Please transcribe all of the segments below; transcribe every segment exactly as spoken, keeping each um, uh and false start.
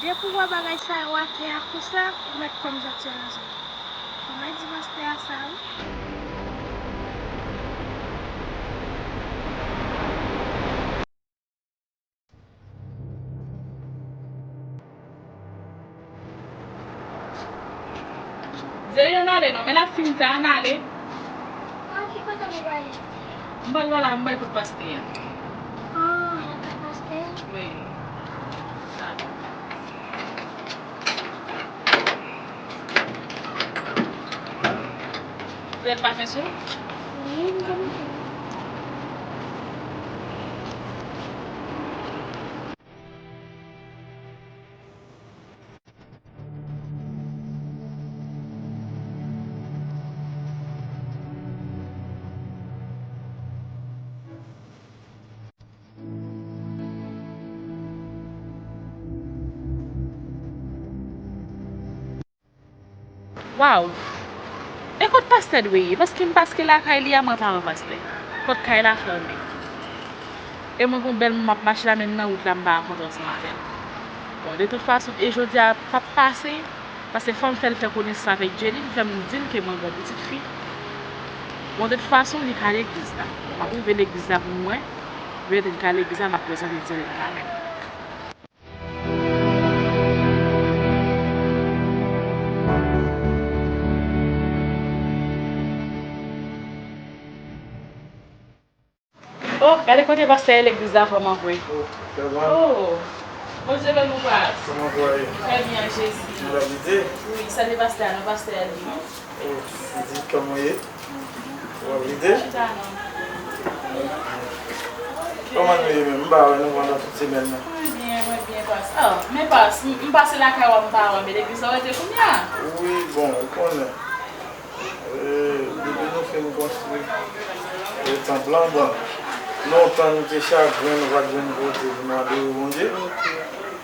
Depi w wè bagay sa yo atè a konsa, ou mèt konn zòt se rezon. Ou mèt di pastè a sa, wi. Zeli, ann ale non, men n ap fini sa, ann ale. Ah, ki kote nou prale? M pral la, m bay kout pastè a. Ah, la kay pastè? Wi. Sa. Ou mete pafen sou? Wi, m te mete. Waw! E kot pastè dwe ye? Paske m paske lakay li a, mwen pa wè pastè. Pòt kay la fèmen. E mwen gon bèl moun m ap mache la, men m nan wout la, m pa kontre ansanm avè l. Bon, de tout fason, e jodi a p ap pase, paske fò m fè l fè konesans avèk Jenny, pou fè m di l ke mwen gon pitit fi. Bon, de tout fason, li ka legliz la. M ap rive legliz la pou mwen, lè li ka legliz la, m ap prezante Jenny kanmenm. Oh, gade kote pastè legliz la vrèman vre. Oh, Pè Bwan. Oh, Bondye beni w, pas. Kòman w ye? Trè byen, Jezi. Ou la vite? Wi, salye pastè a, non, pastè a li, non. Oh, pitit, kòman w ye? Ou la vite? Chita, non. Kòman nou ye menm? M pa wè nou pandan tout semèn nan. Mwen byen, mwen byen, pas. Oh, men pas, m, m pase lakay w, m pa wè w, men legliz la w rete kounye a? Wi, bon, ou konnen. E, depi nou fin konstwi, e, tanp lan, bon, lontan nou te chagren, nou pa t jwenn kote pou nou adore Bondye.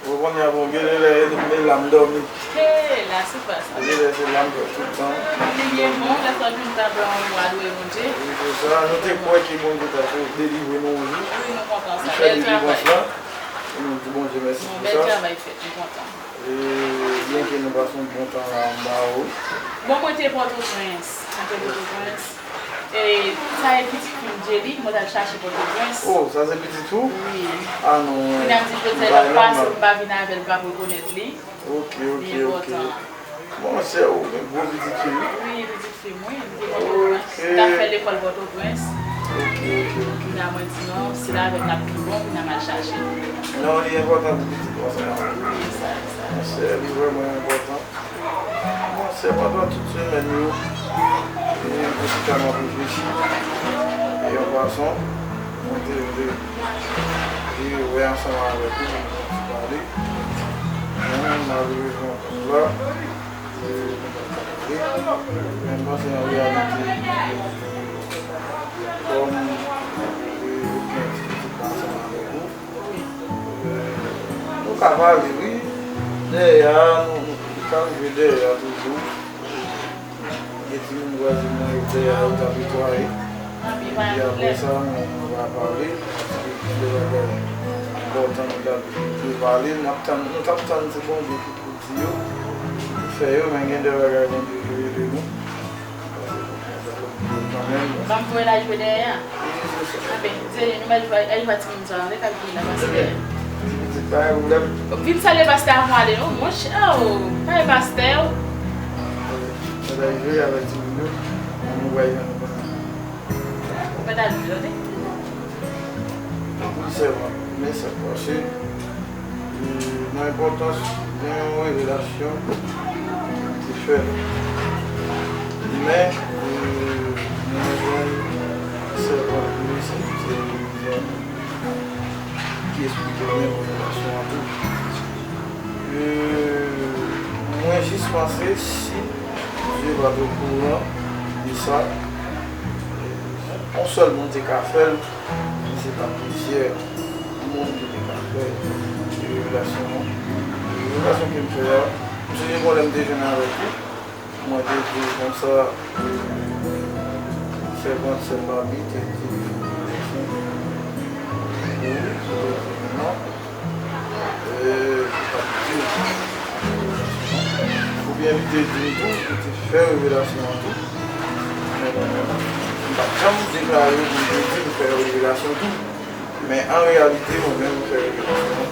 Ou konnen, bon, gen de lè, e, e la m dòmi. He, la se pa sa. Gen de lè se la m dòmi tout tan. Gen bon, lè sa jwenn tanp lan pou adore Bondye. Wi, se sa. Nou te kwè ke Bondye ta delivre nou yon jou. Wi, nou kontan sa. Li fè delivrans lan. E nou di Bondye mèsi pou sa. Bèl travay fèt, nou kontan. E, byenke nou pase yon bon tan la anba ou. Bon, mwen te Pòtoprens. Mwen te Pòtoprens. E, sa e pitit fi m, Jelly, mwen t al chache Pòtoprens. Oh, sa se pitit ou? Wi. Ah non. Kounye a m di, petèt l ap pase, m pa vin avè l, m p ap rekonèt li. Ok, ok, ok. Li enpòtan. Bon, sè ou gen gwo pitit fi wi. Wi, pitit fi m, wi. M te Pòtoprens. Ok. T ap fè lekòl Pòtoprens. Ok, ok, ok. Kounye a mwen di non, se la avè l l ap pi bon, kounye a m al chache. Non, li enpòtan pou pitit ou ansanm avè l. Wi, sa, sa. Monchè, li vrèman enpòtan. Monchè, pandan tout semèn yo, e, mwen chita m ap reflechi. E yon fason, mwen te vle, e, wè ansanm avèk ou pou nou pale. Men, malerezman, pou la, e, nou pa t ka pale. Men, m panse an reyalite, e, kòm, e, ou gen ti pitit la ansanm avèk ou, nou ka pale, wi. Dèyè a, nou, nou, li ka rive dèyè a toujou. Gen timoun vwazen mwen yo dèyè a, yo t ap netwaye. Epi apre sa, nou, nou va pale. Paske gen de bagay enpòtan nou t ap vle pale. N ap tann, nou t ap tann se Bondye ki pou di yo, ki fè yo, men gen de bagay Bondye vle revele nou. Ban m voye l al jwe dèyè a. Anben, Zeli, nou al jwe, al jwe a timoun sa yo, ale kal vini la, pastè. Ti pitit, pa gen pwoblèm. Vin salye pastè avan w ale, non, monchè, oh, pa gen pastè, oh. Mwen al jwe avèk timoun yo, nou va jwenn nou. Ou mèt al jwe, tande. Wi, sèvant, men sa k pase. E, nan enpòtans, gen yon revelasyon ki fèt. Men, e, mwen jwenn sèvant li, se, se, ki esplike mwen revelasyon an tou. E, mwen jis panse si Dye pa t okouran de sa, yon sèl moun te ka fè l, men se pa plizyè moun ki te ka fè revelasyon an. Revelasyon ke m fè a, m sonje bon lè m te jwenn avèk ou, mwen te di w konsa, sèvant sè Babi te di, wi, non. Li te di m tou, li te fè revelasyon an tou. Men mwen menm, m pa t janm deklare pou m te di m fè revelasyon tou. Men an reyalite, mwen menm, m fè revelasyon an.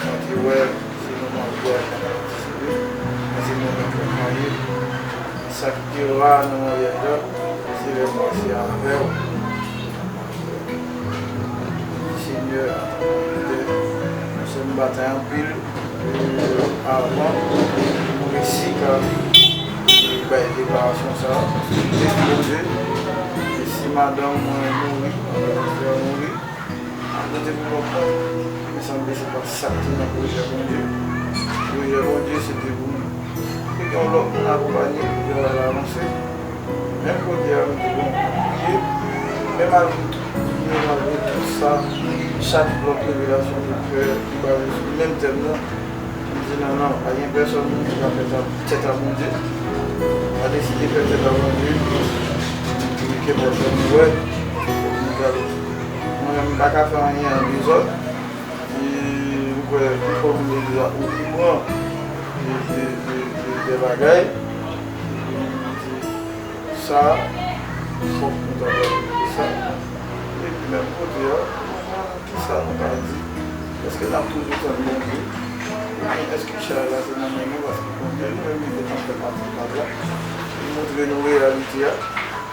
Mwen te wè se yon marye a ki ap antisipe, men se mwen menm k ap marye. Men sa ki te ra nan maryaj la, se lè m pase avè w. Senyè, antanke lidè, nou sot batay anpil, e, avan nou resi ka bay deklarasyon sa a, paske nou te di Bondye, e si madanm mwen mouri, pastè a mouri, a kote pou lòt moun, men sanble se pa sa ki te nan pwojè Bondye. Pwojè Bondye, se te pou nou. Te gen yon lòt moun akonpanye pou travay la avanse. Menm kote a, nou te gen yon gwoup priye. Men malgre tout priye, malgre tout sa, chak lòt revelasyon nou fè, ki baze sou menm tèm nan, nou di non, non, pa gen pèsonn moun ki ka fè tèt a Bondye. Pa deside fè tèt a Bondye, ki pèsonn nou wè, nou gade. Mwen menm, m pa ka fè anyen an dezòd. E m kwè, pifò moun legliz la okouran de, de, de, de, de bagay. Epi m di, sa, fòk nou ta gade pou sa. Epi menm kote a, kisa nou ka di? Èske n ap toujou tann Bondye? Oubyen èske chay la se nan men nou? Paske Bondye li menm li gentan fè pati paj la. Li montre nou reyalite a.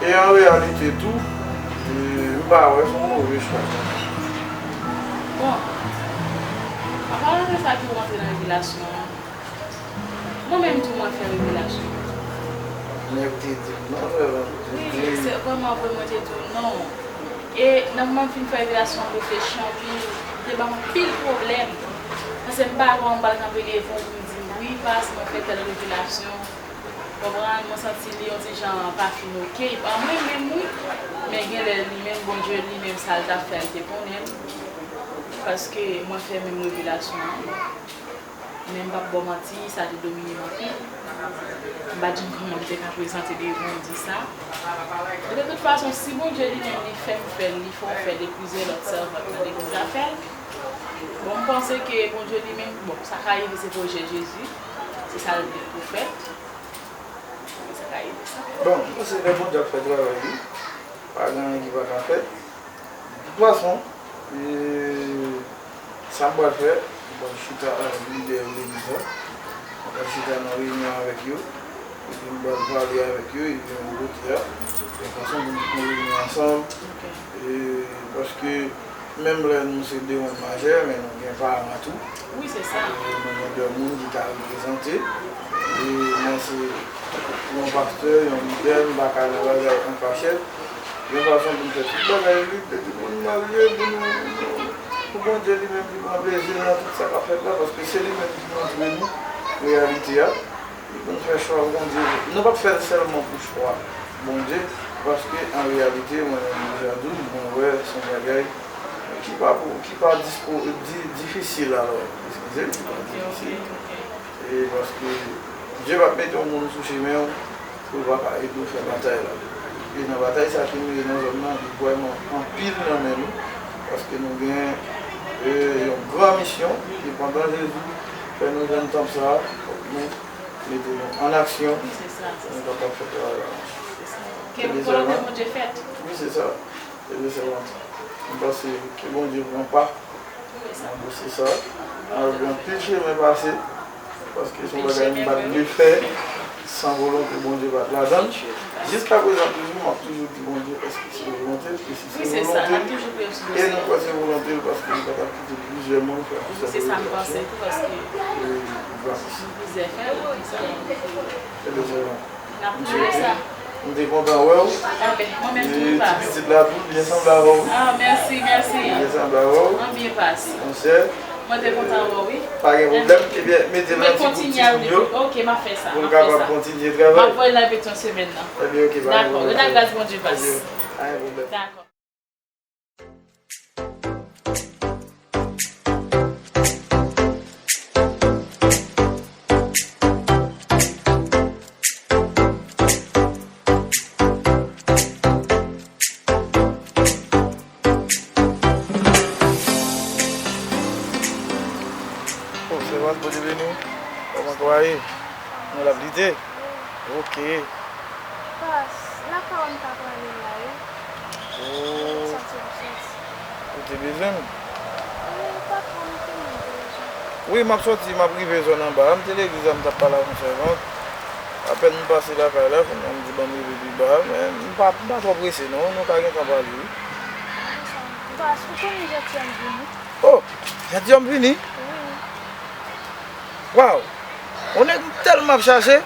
E an reyalite tou, e, m pa wè se yon move chwa. Bon, an palan de sa ki w antre nan revelasyon an, mwen menm tou mwen fè revelasyon. Men ou te di m non, vrèman, ou te di. Wi, se vrèman vre mwen te di w non. E nan moman m fin fè revelasyon an, m reflechi anpil, li te ban m anpil pwoblèm. Paske m pa wè kòman m pral kanpe devan w pou m di w, wi, pas, mwen fè tèl revelasyon. Konprann, mwen santi li yon ti jan pa fin oke. Li pa mwen menm, wi. Men genlè li menm, Bondye li menm, sa l t ap fè, li te konnen l. Paske mwen fè menm revelasyon an. Men m p ap ba w manti, sa te domine m anpil. M pa t janm konnen m te ka prezante devan w di sa. Men de tout fason, si Bondye li menm li fè m fè l, li fè w fè l, e plizyè lòt sèvant nan legliz la fè l, bon, m panse ke Bondye li menm, bon, sa ka rive se pwojè Jezi, se sa l vle pou fèt. Sa ka rive sa. Bon, m panse lè Bondye ap fè travay li, pa gen anyen ki pa ka fèt. De tout fason, e, sa m pral fè, m pral chita avèk lidè legliz la. M pral chita nan reyinyon avèk yo. Epi m pral pale avèk yo, epi nou vote a. Yon fason pou nou fè yon reyinyon ansanm. Ok. E, paske menm lè nou se de moun majè, men nou gen paran tou. Wi, se sa. E, nou gen de moun ki ka reprezante. E mwen se yon pastè, yon lidè, m pa ka nan bagay an kachèt. Yon fason pou n fè tout bagay lit, epi pou n marye, pou nou, pou Bondye li menm li pran plezi l nan tout sa k ap fèt la, paske se li menm ki montre nou reyalite a. Pou n fè chwa Bondye, nou p ap fè l sèlman pou chwa Bondye, paske an reyalite, mwen menm deja di w, mwen wè se yon bagay ki pa pou, ki pa dispo, di, difisil, alò, eskize m, ki pa difisil. E paske Dye p ap mete yon moun sou chemen w pou l pa ka ede w fè batay la. E nan batay sa ki nou ye nan zòn nan, li vrèman anpil nan men nou, paske nou gen, e, yon gran misyon, e pandan Jezi fè nou jwenn tanp sa a, fòk nou mete nou an aksyon pou nou kapab fè travay la. Ke volonte Bondye fèt. Wi, se sa. E se sa. M panse ke Bondye pran pa nan dosye sa. Malgre anpil chemen pase, paske se yon bagay m pa t vle fè san volonte Bondye pa t ladan l. Jiskaprezan toujou, m ap toujou di Bondye, èske se volonte l? E si se volonte l, e nou kwè se volonte l, paske li pa t ap kite plizyè moun fè yon sèl revelasyon. E, gratis. Ebyen, se bon. N ap toujou wè sa. M te kontan wè w. Anben, mwen menm tou, wi, pas. E ti pitit la tou, byen sanble avè w. Ah, mèsi, mèsi. Byen sanble avè w. Anben, pas. Monchè. Mwen te kontan wè w, wi. Pa gen pwoblèm. Ebyen, mete l nan ti gwoup timoun yo. Ok, m ap fè sa, m ap fè sa. Pou n kapab kontinye travay. M ap voye l nan Petyonvil semèn nan. Ebyen, ok, pa gen pwoblèm. Dakò, gen gras Bondye, pas. Ok, pa gen pwoblèm. Dakò. Oh, sèvant, Bondye beni w. Kòman w ye? Mwen l ap lite? Wi. Ok. Pas, lakay ou m ta prale la, wi. Oh. Sòti, m sòti. Ou te bezwen m? Wi, pa twò, m te bezwen. Wi, m ap sòti, m ap rive zòn anba a. M te legliz la, m t ap pale ak yon sèvant. Apèn m pase lakay la, kounye a m di ban m rive pi ba a, men m pa, m pa twò prese non, nou ka gentan pale wi. Pas, ou konnen Jean Ti Homme vini? Oh, Jean Ti Homme vini? Wi. Waw! On nèg m tèlman ap chache.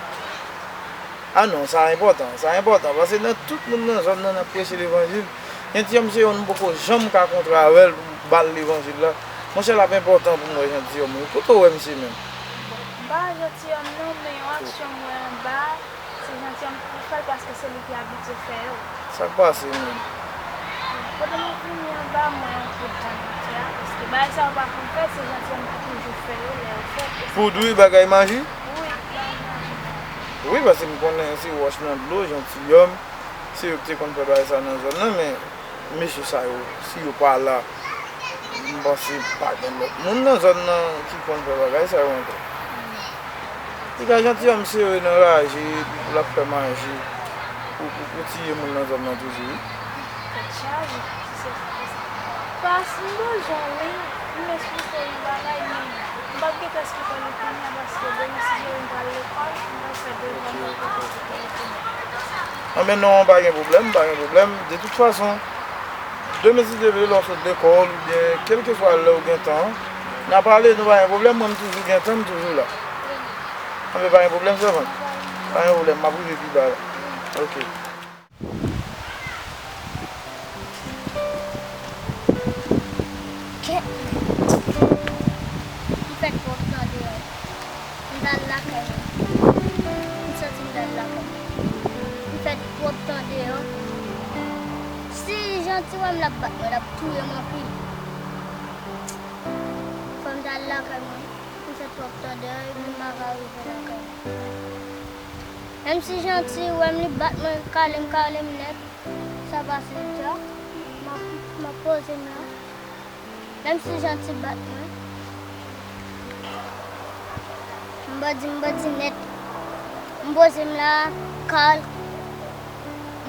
Ah non, sa enpòtan, sa enpòtan, paske nan tout moun nan zòn nan ap preche levanjil. Jean Ti Homme se youn m poko janm ka kontre avè l pou m ba l levanjil la. Monchè, l ap enpòtan pou m wè Jean Ti Homme wi. Kote w wè misye menm? Bon, m pa wè Jean Ti Homme non, men yon aksyon m wè anba a, se Jean Ti Homme ki fè l paske se li ki abitye fè yo. Sa k pase menm? Kote m ap vini anba, mwen yon poud nan mete a, paske bagay sa yo pa konn fèt, se Jean Ti Homme ki toujou fè yo, lè yo fèt, e sa. Poud wi, bagay maji? Wi, bagay maji. Wi, paske m konnen se wòch nan dlo, Jean Ti Homme, se yo ki te konn fè bagay sa nan zòn nan, men mesye sa yo, si yo pa la, m panse pa gen lòt moun nan zòn nan ki konn fè bagay sa yo ankò. Piga Jean Ti Homme sere nan raje, l ap fè maji pou, pou, pou tiye moun nan zòn nan toujou wi. Tèt chaje, si se pou sa. Pas, m bezwen w wi, m esplike w yon bagay, men m p ap gentan esplike w li kounye a paske demen si Dye vle m pral lekòl, m pral fè devwa m nan kote kote kote. Anben non, pa gen pwoblèm, pa gen pwoblèm. De tout fason, demen si Dye vle, lè w sot lekòl oubyen kèlkeswa lè w gen tan, n a pale, nou pa gen pwoblèm, mwen m toujou gen tan, m toujou la. Anben pa gen pwoblèm sèvant. Pa gen pwoblèm, m ap rive pi ba la. Ok. Kèt men. M fè twòp tan deyò. M t al lakay mwen. M santi m t al lakay mwen. M fè twòp tan deyò. Si Jean Ti Homme l ap bat mwen, l ap touye m anpil. Fò m t al lakay mwen. M fè twòp tan deyò epi m pa ka rive lakay mwen. Menm si Jean Ti Homme li bat mwen, kale m, kale m nèt, sa pase deja, m ap, m ap poze m la. Menm si Jean Ti bat mwen, m bandi, m bandi nèt. M poze m la, kal,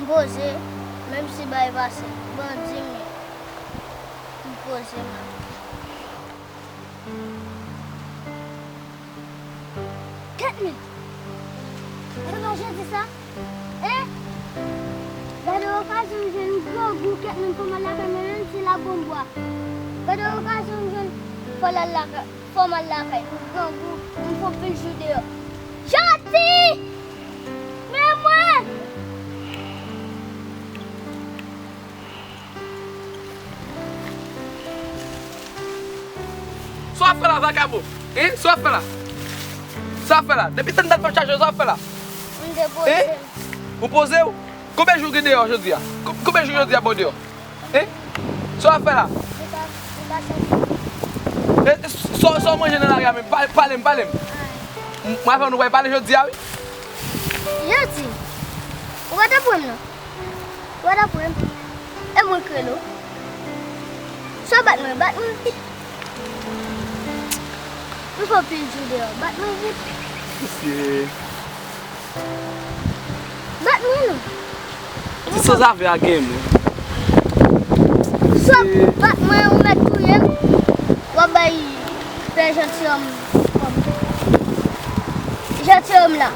m poze, menm si bagay pase, bandi m ye. M poze m la. Kèt men! Gade nan jodi sa? Hein? Gade okazyon m jwenn grangou kèt men fò m al lakay mwen menm si l ap bon bwa. Gade okazyon m jwenn fò l al lakay, fò m al lakay m grangou m fè anpil jou deyò. Jean Ti! Men mwen! Sa w ap fè la, vakabon? Hein? Sa w ap fè la? Sa w ap fè la? Depi sèn dat m ap chache w, sa w ap fè la? M depoze. Hein? Ou poze w? Konbyen jou w gen deyò jodi a? Kon-, konbyen jou jodi a ba w deyò? Hein? Sa w ap fè la? M pa, m pa sèvi. E, sa, sa w manje nan lari a menm? Pa-, pale m, pale m. M, mwen avè w nou pral pale jodi a, wi. Jean Ti, ou pa t ap wè m non. Ou pa t ap wè m. E mwen k rele w. Sa w bat mwen, bat mwen vit. M fè anpil jou deyò, bat mwen vit. Mesye. Bat mwen non. Ti sanzave a gen mwen. Sa w bat mwen, ou mèt touye m. W ap bay pè Jean Ti Homme kòb. Jean Ti Homme la.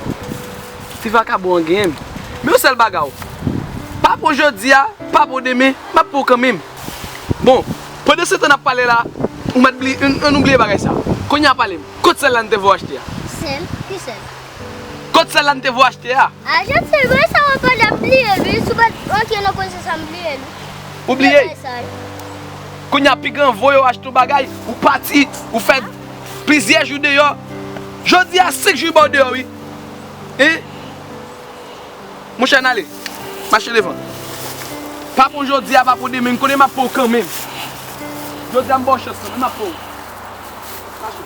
Ti vakabon an genyen m. Men yon sèl bagay. Pa pou jodi a, pa pou demen, m ap pou kanmenm. Bon, pandan se tan n ap pale la, ou mèt bliye, ann, ann nou bliye bagay sa. Kounye a pale m, kot sèl la n te voye achte a? Sèl? Ki sèl? Kot sèl la n te voye achte a? A, Jean Ti, bagay sa w ap pale a, m bliye l wi, si w pa t rantre nan koze sa, m bliye l wi. Ou bliye? Bagay sa wi. Kounye a pi gran voye w achte yon bagay, ou pati, ou fè plizyè jou deyò. Jodi a, senk jou ba w deyò wi. Hein? Monchè, n ale. Mache devan. Pa pou jodi a, pa pou demen, m konnen m ap pran w kanmenm. Jodi a, m ba w chans kanmenm, m ap pran w. Mache.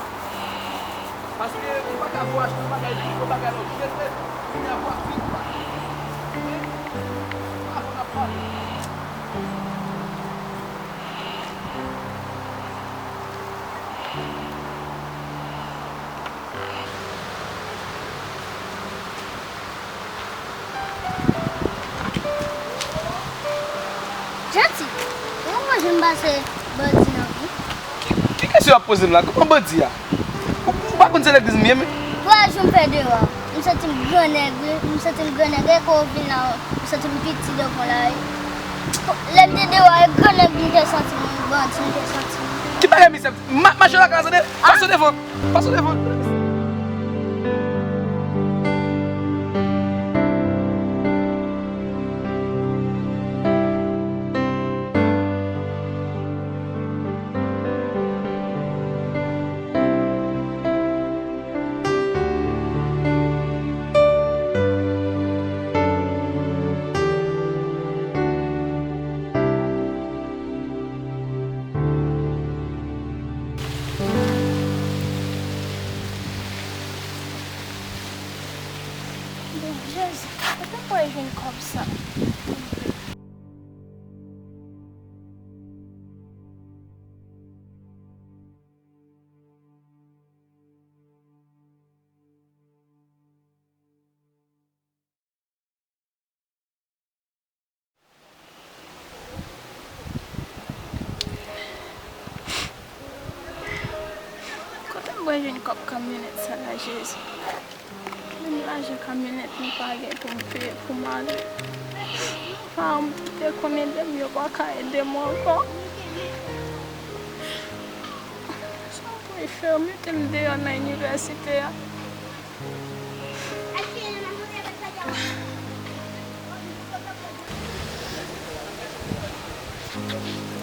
Paske ou pa ka voye achte yon bagay, yon bagay lòt jete, kounye a pou ap vin. Hein? Pa pou n ap pale. M pase bandi nan wi. Ki, ki kesyon w ap poze m la? Kòman bandi a? Ou, ou pa konn se legliz m ye, men? Twa jou m fè deyò. M santi m grannèg wi. M santi m grannèg. E kou vin la, m santi m piti devan la wi. Lè m te deyò, e grannèg m te santi m, bandi m te santi m. Ki bagay misye ap di? Ma-, mache lakay, tande? Pase devan. Pase devan. Bon, Jezi, kote m pral jwenn kòb sa? Kote m pral jwenn kòb kamyonèt sa la, Jezi? Menm lajan kamyonèt mwen pa gen pou m peye pou m ale. Paran m te konn ede m, yo pa ka ede m ankò. Sa m pral fè? Yo mete m deyò nan inivèsite a.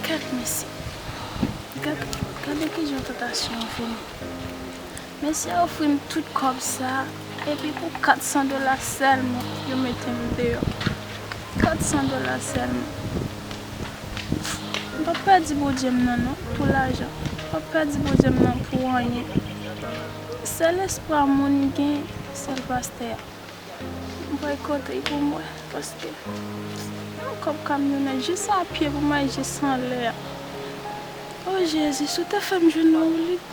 Gad mesye. Gad, gade kijan tantasyon an vini. Mesye a ofri m tout kòb sa, epi pou kat san dola sèlman, yo mete m deyò. Kat san dola sèlman. M p ap pèdi Bondye m nan non, pou lajan. M p ap pèdi Bondye m nan pou anyen. Sèl espwa moun gen, sèl pastè a. M pral konte pou mwen, paske yon kòb kamyonèt, jis a pye pou m al jis anlè a. O Jezi, si w te fè m jwenn nan woulib.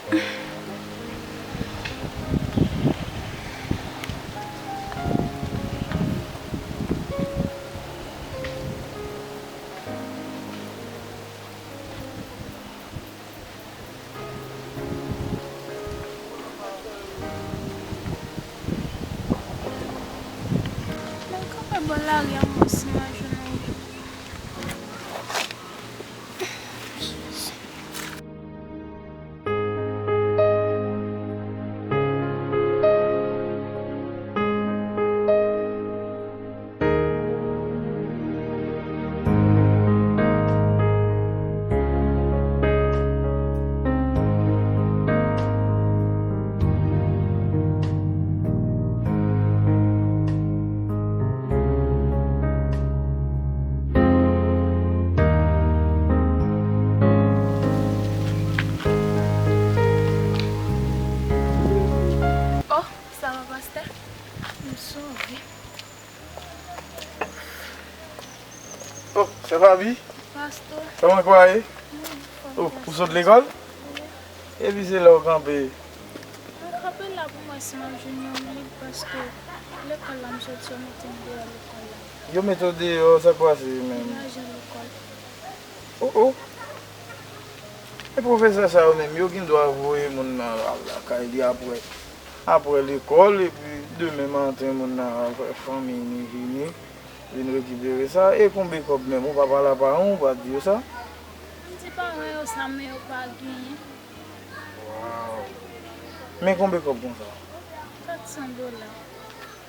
Mwen kanpe bò lari a, mwen si mwen jwenn yon. Oh, sa va, pastè? M sove. Oh, sè Fabi. Pastè. Kòman kò a ye? Mwen anfòm. Oh, ou sot lekòl? Wi. Epi se la w kanpe? Mwen kanpe la pou mwen si m ap jwenn yon lit paske lekòl la m soti yo mete m deyò lekòl la. Yo mete w deyò, sa k pase menm? Lajan lekòl. Oh, oh. E pwofesè sa yo menm, yo gen dwa voye moun nan al lakay li apre, apre lekòl, epi demen maten moun nan al fè fanmi ni vini, vin rekipere sa. E konbe kòb menm, ou pa pale a paran w, ou pa di yo sa? M di paran yo sa, men yo pa genyen. Waw. Men konbe kòb konsa? Kat san dola.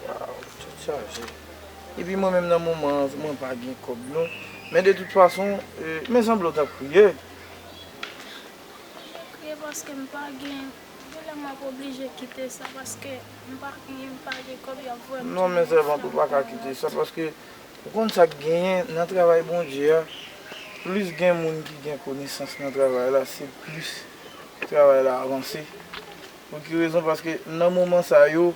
Waw, tèt chaje. Epi mwen menm nan moman an, mwen pa gen kòb non. Men de tout fason, e, men sanble w t ap kriye. M kriye paske m pa gen, genlè m ap oblije kite sa paske m pa gen, m pa gen kòb, y ap voye m tounen. Non, men sèvant, ou pa ka kite sa paske ou konn sa k genyen nan travay Bondye a, plis gen moun ki gen konesans nan travay la, se plis travay la avanse. Pou ki rezon? Paske nan moman sa yo,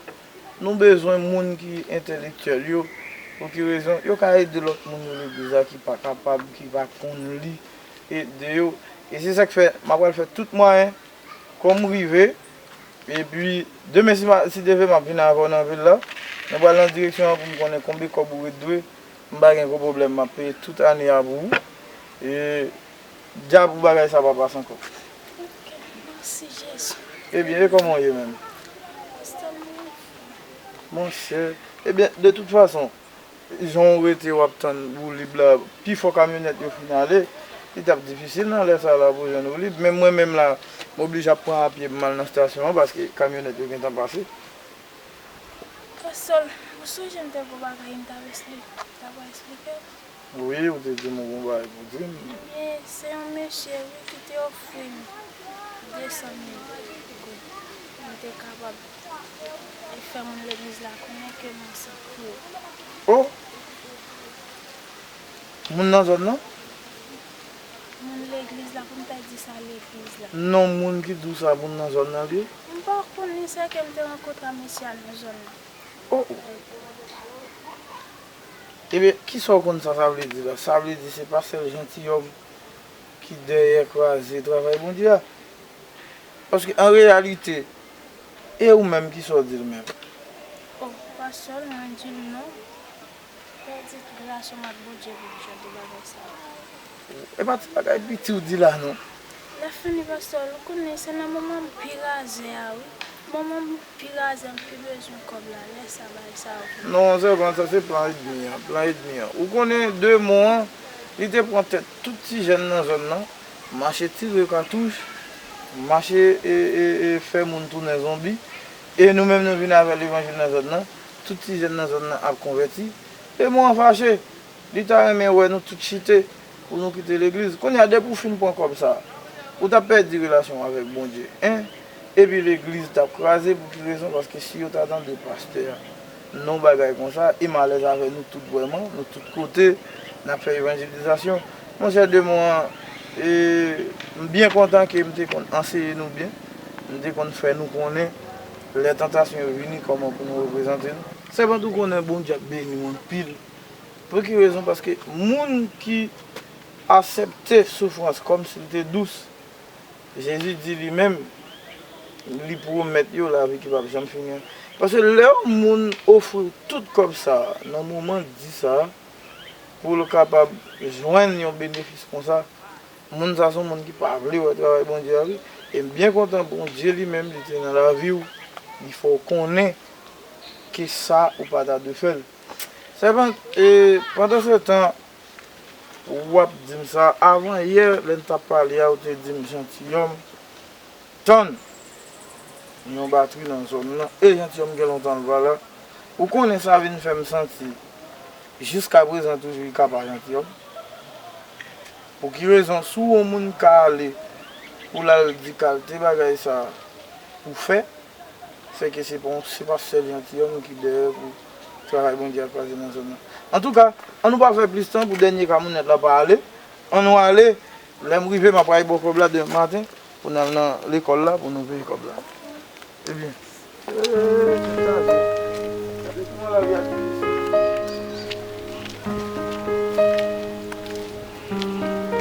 nou bezwen moun ki entèlektyèl yo. Pou ki rezon? Yo ka ede lòt moun yo legliz la ki pa kapab, ki pa konn li, ede yo. E se sa k fè m ap pral fè tout mwayen, kòm m rive, epi demen si ma-, si Dye vle m ap vin avè w nan vil la. Mwen pral nan direksyon an pou m konnen konbe kòb ou ret dwe. M pa gen gwo pwoblèm, m ap peye tout ane a pou ou. E Dyab, pou bagay sa pa pase ankò. Ok, mèsi Jezi. Ebyen, e kòman w ye menm? Pastè, m anfòm. Monchè, ebyen, de tout fason, jan w rete w ap tann woulib la, pifò kamyonèt yo fin ale, li t ap difisil nan lè sa la pou jwenn woulib. Menm mwen menm la, m oblije ap pran apye m al nan estasyon an paske kamyonèt yo gentan pase. Pastè, ou sonje m te gen yon bagay m t ap espli-, t ap esplike w? Wi, ou te di m ou gon bagay pou di m. Ebyen, se yon mesye, wi, ki te ofri m de san mil goud pou m te kapab fè moun legliz la konnen ke m ansent pou yo. Oh! Moun nan zòn nan? Moun legliz la, pou m ta di sa legliz la. Non, moun ki di w sa, moun nan zòn nan li ye? M pa konnen, se ke m te rankontre a mesye a nan zòn nan. Oh! Ebyen, kisa w konn sa sa vle di la? Sa vle di se pa sèl jantiyòm ki dèyè kraze travay Bondye a? Paske an reyalite, e ou menm, kisa w di l menm? Oh, pastè, mwen di l non. Pèdi relasyon m ak Bondye pou m chante bagay sa yo. E pa ti bagay piti w di la non. Lè fini, pastè, ou konnen se nan moman m pi razè a, wi. Moman m pi razè, m pi bezwen kòb la, lè sa bagay sa yo vini. Non, sèvant, sa se plan ènmi an, plan ènmi an. Ou konnen demon an, li te pran tèt tout ti jèn nan zòn nan, mache tire katouch, mache e, e, e fè moun tounen zonbi. E nou menm nou vin avè levanjil nan zòn nan, tout ti jèn nan zòn nan ap konvèti. Demon an fache. Li ta renmen wè nou tout chite pou nou kite legliz. Kounye a, depi w fin pran kòb sa a, ou t ap pèdi relasyon w avèk Bondye, en? Epi legliz t ap kraze, pou ki rezon? Paske si yo ta tande pastè a nan yon bagay konsa, e m alèz avè nou tout vrèman, nou tout kote, n ap fè evanjelizasyon. Monchè, demon an, e, m byen kontan ke m te konn anseye nou byen, m te konn fè nou konnen lè tantasyon yo vini, kòman pou nou reprezante nou. Sèvant, ou konnen Bondye ap beni w anpil. Pou ki rezon? Paske moun ki aksepte soufrans kòmsi l te dous, Jezi di li menm, li pwomèt yo lavi ki p ap janm fini an. Paske lè yon moun ofri w tout kòb sa a, nan moman di sa a, pou l kapab jwenn yon benefis konsa, moun sa se yon moun ki pa vle wè travay Bondye a, wi. E m byen kontan Bondye li menm, li te nan lavi w, li fè w konnen ke sa ou pa ta dwe fè l. Sèvant, e, pandansetan, w ap di m sa, avan yè, lè n t ap pale a, ou te di m, jantiyòm, tann yon batri nan zòn nan, e jantiyòm gen lontan l pa la. Ou konnen sa vin fè m santi, jiskaprezan toujou li ka pa jantiyòm. Pou ki rezon, si w wè yon moun ka ale pou l al di kalite bagay sa pou fè, sèke se pa, se pa sèl jantiyòm ki dèyè pou travay Bondye a kraze nan zòn nan. Antouka, ann nou pa fè plis tan pou dènye kamyonèt la pa ale. Ann nou ale, lè m rive, m ap pral ba w kòb la demen maten pou n al nan lekòl la pou nou peye kòb la. Ebyen.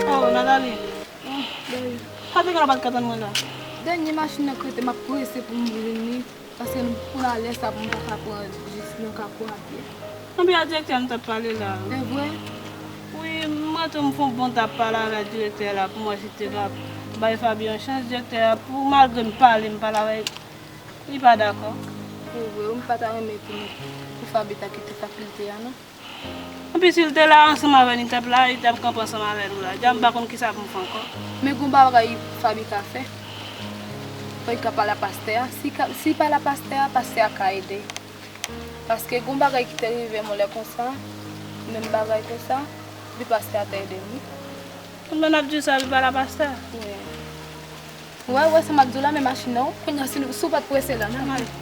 Oh, Nathalie. Oh, baby. Sa te gen lè w pa t ka tann mwen la? Dènye machin nan krete, m ap prese pou m vini, paske m, pou lalè sa pou m ta ka pran jis nan Kafou a pye. Anpi a direktè m t ap pale la. Se vre? Wi, m rantre m fè yon bon tap pale avèk direktè la pou m wè si te ka bay Faby yon chans. Direktè a, pou malgre m pale, m pale avèk li, li pa dakò. Se vre, wi, m pa ta renmen pou, pou Faby ta kite fakilte a, non. Anpi si l te la ansanm avè nou, li t ap la, li t ap kanpe ansanm avè nou la. Dja m pa konn kisa pou m fè ankò. Men gon bagay Faby ka fè. Faby ka pale a pastè a. Si ka, si pale a pastè a, pastè a ka ede. Paske gon bagay ki te rive m yon lè konsa, menm bagay konsa, epi pastè a te ede m, wi. Konbyen n ap di sa, epi pale a pastè a? Wi. Ou wè, ou wè sa m ap di w la, men machin nan, wi. Kounye a, si nou, si w pa t prese la, n ap ale.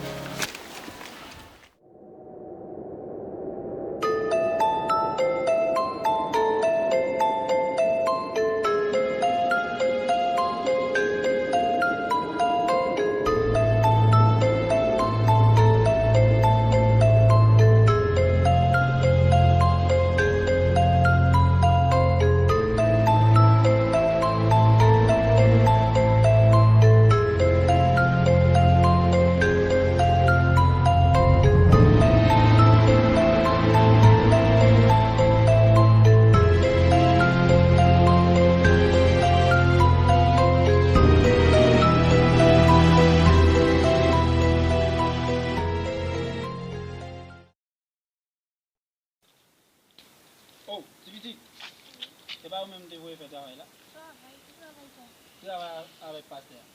Ou menm te voye fè travay la? Travay? Ki travay sa? Travay avèk pastè a.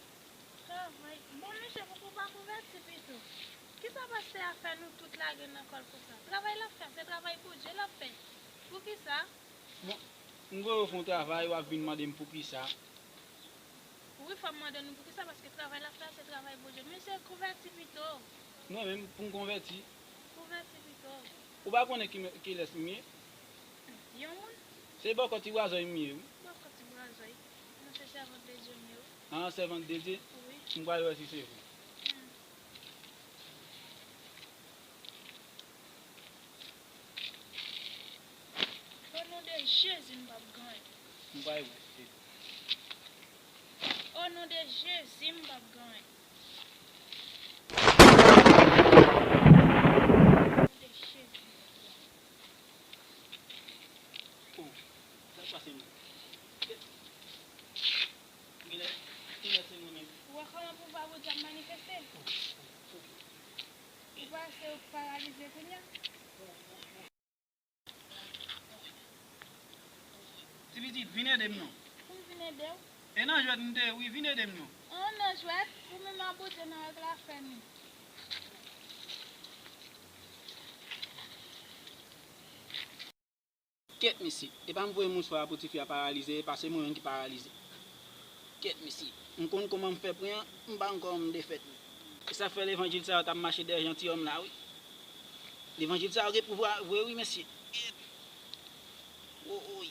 Travay? Bon, mesye, pouki w pa konvèti pito? Kisa pastè a fè nou tout lage nan kò l konsa? Travay l ap fè, se travay Bondye l ap fè. Poukisa? Bon, m voye w fè yon travay, w ap vin mande m poukisa. Wi, fò m mande nou poukisa, paske travay l ap fè a se travay Bondye. Mesye, konvèti pito. Mwen menm, pou m konvèti. Konvèti pito. Ou pa konnen ki, kilès m ye? Yon moun? Se bòkò ti brazòy m ye, wi. Bòkò ti brazòy. Non, se sèvant de Dye m ye, wi. Ah, sèvant de Dye? Wi. M pral wè si se vre. Hmm. O non de Jezi, m p ap ganyen. M pa wè. O non de Jezi, m p ap ganyen. O non de Jezi, m p ap ganyen. Oh, sa k pase menm? Genlè, genlè se mwen menm. Ou wè kòman pouvwa Bondye ap manifeste? Ou panse ou paralize kounye a? Ti pitit, vin ede m non. Pou m vin ede w? E nan jwèt m te ye wi, vin ede m non. An, nan jwèt? Ou menm a Bondye nan règ la fè nou. Kèt mesye, epa m voye mouswa a pou tifi a paralize, epa se mwen menm ki paralize. Kèt mesye, m konn kòman m fè pran an, m pa konn kòman m defèt li. E sa k fè levanjil sa yo t ap mache dèyè jantiyòm la wi. Levanjil sa yo gen pouvwa vre wi mesye. Kèt. Woy.